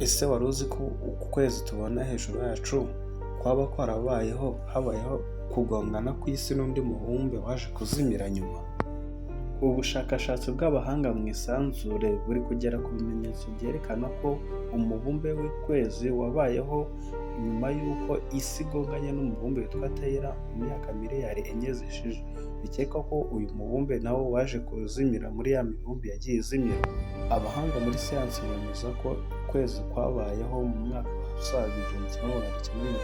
Ese wari uzi ko uku kwezi tubona hejuru yacu kwaba kwarabayeho habayeho kugongana kw'isi n'undi mubumbe waje kuzimira nyuma? Ubushakashatsi bw'abahanga mu isanzure buri kugera ku bimenyetso byerekana ko umubumbe w'ukwezi wabayeho nyuma y'uko isi igonganye n'umubumbe witwa Teyira mu myaka miliyari 4 zishize. Bikekwa ko uyu mubumbe nawo waje kuzimira muri ya mibumbe yagiye izimira. Abahanga muri siyansi bemeza ko ukwezi kwabayeho mu mwaka usaga 1970,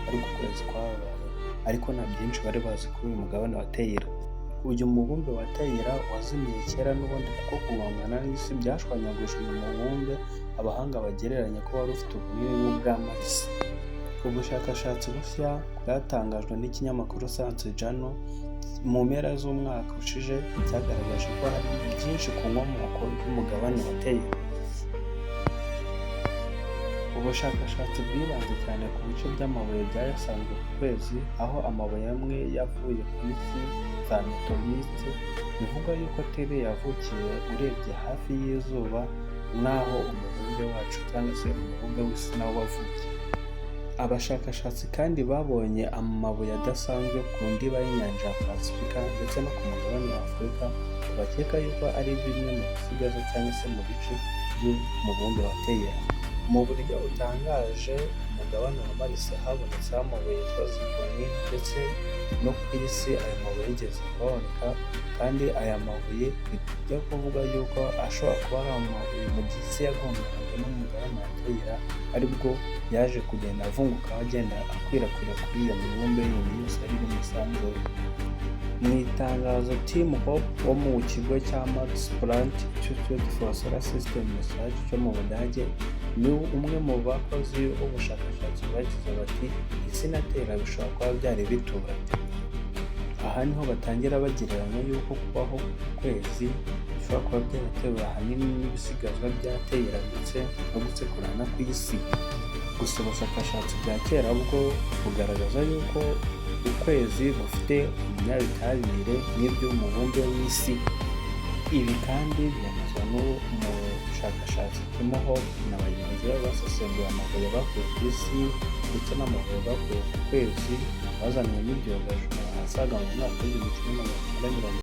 ariko ukwezi kwabayeho, ariko nta byinshi bari bazi kuri uyu mugabane wa Teyira. Uyu mubumbe wa Teyira wazimiye kera n'ubundi, kuko kugongana n'isi byashwanyaguje uyu mubumbe, abahanga bagereranya ko wari ufite ubunini nk'ubwa Mars. Ubushakashatsi bushya bwatangajwe n'ikinyamakuru Science Journal mu mpera z'umwaka ushize cyagaragaje ko hari byinshi ku nkomoko y'umugabane wa Teyira. Ubushakashatsi bwibanze cyane ku bice by'amabuye byasanzwe ku kwezi, aho amabuye amwe yavuye ku isi, za meteorite, bivugwa yuko Teyira yavukiye urebye hafi y'izuba, n'aho umubumbe wacu cyangwa se umubumbe w'isi nawo wavukiye. Abashakashatsi kandi babonye amabuye adasanzwe ku ndiba y'inyanja ya Pasifika ndetse no ku mugabane wa Afurika, bakeka yuko ari bimwe mu bisigazwa cyangwa se mu bice by'umubumbe wa Teyira. Mu buryo butangaje, ku mugabane wa Mars habonetseho amabuye yitwa zircon, ndetse no ku isi aya mabuye yigeze kuhaboneka, kandi aya mabuye bijya kuvuga yuko ashobora kuba ari amabuye mu gihe isi yagonganaga n'umugabane wa Teyira, aribwo yaje kugenda avunguka, agenda akwirakwira kuri iyo mibumbe yindi yose yari iri mu isanzure. Mu itangazo, Tim Hoppe wo mu kigo cya Max Planck Institute for Solar System Research cyo mu Budage, ni umwe mu bakozi b'ubushakashatsi, bagize bati: "Isi na Teyira bishobora kuba byari bituranye." Aha niho batangira bagereranya yuko kubaho kwezi bishobora kuba byaratewe ahanini n'ibisigazwa bya Teyira ndetse no gusekurana kw'isi. Gusa ubushakashatsi bwa kera bwo bugaragaza yuko ukwezi gufite ibinyabutabire nk'iby'umubumbe w'isi. Ibi kandi byemezwa n'umushakashatsi Tim Hoppe na bagenzi be basesenguye amabuye bakuye ku isi ndetse n'amabuye bakuye ku kwezi bazanywemo ibyogajuru ahasaga mu mwaka w'1990.